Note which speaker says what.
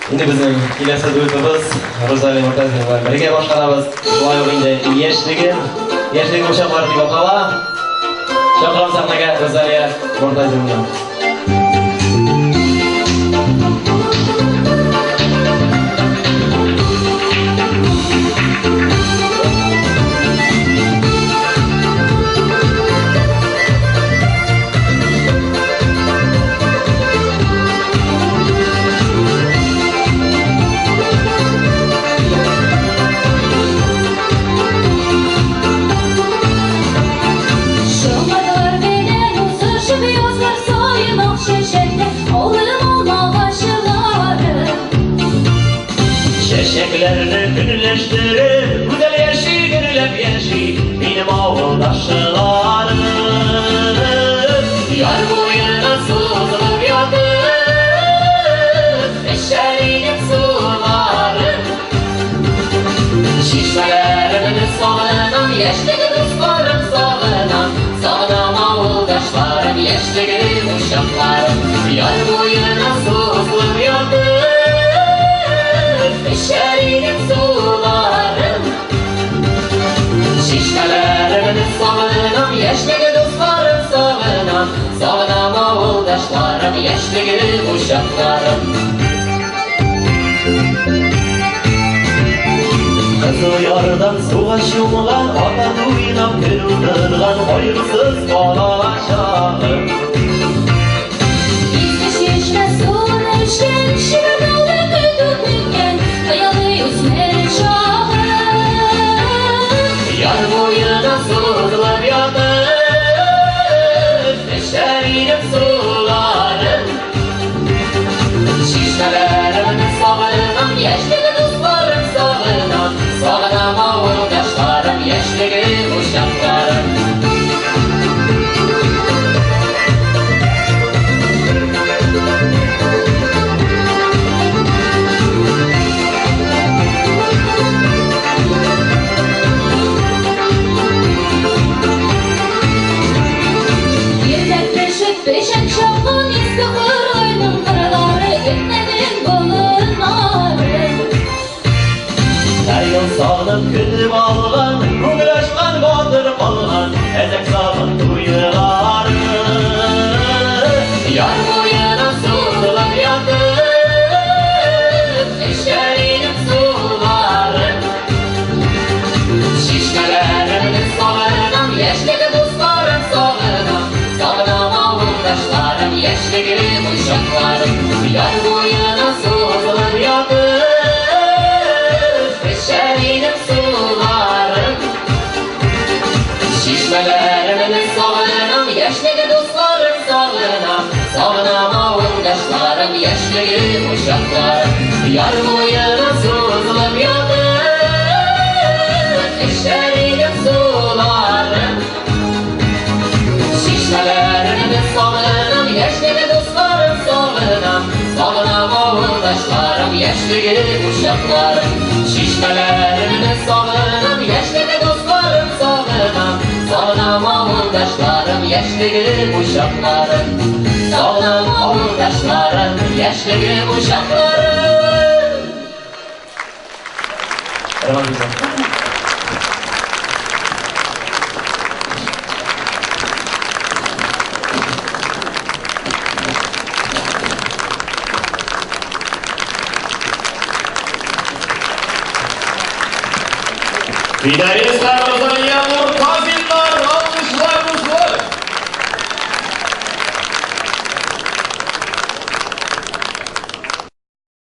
Speaker 1: Инде безнең киләсе дуэтыбыз Розалия Мортазина белән бергә башкарабыз. Шулай ук инде яшьлегем, яшьлегем учаклары дип атала. Чакырам сәхнәгә Розалия Мортазинаны.
Speaker 2: Шомыртлар белән узышып язлар саен ак чәчәкле авылым алмагачлары.
Speaker 1: Чәчәкләрне көнләштереп, гүзәл яши, гөрләп яши, минем авылдашларым.
Speaker 2: Яр буена сузылып ятып, эчәр идем суларын. Чишмәләремне сагынам, яшьлеге дусларым сагынам, сагынам авылдашларым, яшьлеге учакларым. Яр буена сузылып ятып, эчәр идем суларын. Чишмәләремне сагынам, яшьлеге дусларым сагынам, сагынам авылдашларым, яшьлеге учакларым.
Speaker 1: Кызыл ярдан суга чумган, ата уйнап көн уздырган кайгысыз бала чагым.
Speaker 2: Изге чишмә суын эчкән, чибәр көтү көткән, хыялый үсмер чагым.
Speaker 1: Яр буена сузылып ятып, эчәр идем суларын.
Speaker 2: Чишмәләремне сагынам, яшьлеге дусларым сагынам, сагынам авылдашларым, яшьлеге учакларым. Иртән төшеп печән чапкан иске кырайның кырлары, Этнәнең болыннары.
Speaker 1: Һәр ел сагынып көтеп алган, күңел ачкан, батыр калган, әзәк сагын туйлары.
Speaker 2: Яр буена сузылып ятып, эчәр идем суларын. Чишмәләремне сагынам, яшьлеге дусларым сагынам, сагынам авылдашларым, яшьлеге учакларым. Яр буена сузылып ятып, эчәр идем суларын. Чишмәләремне сагынам, яшьлеге дусларым сагынам, сагынам авылдашларым, яшьлеге учакларым. Яр буена сузылып ятып, эчәр идем суларын. Чишмәләремне сагынам, яшьлеге дусларым сагынам, сагынам авылдашларым, яшьлеге учакларым. Чишмәләремне сагынам, яшьлеге дусларым сагынам, сагынам авылдашларым, яшьлеге учакларым. Сагынам авылдашларым, яшьлеге учакларым.
Speaker 1: Рәхмәт сезгә.
Speaker 3: Фидаристлар Розалия Муртазина.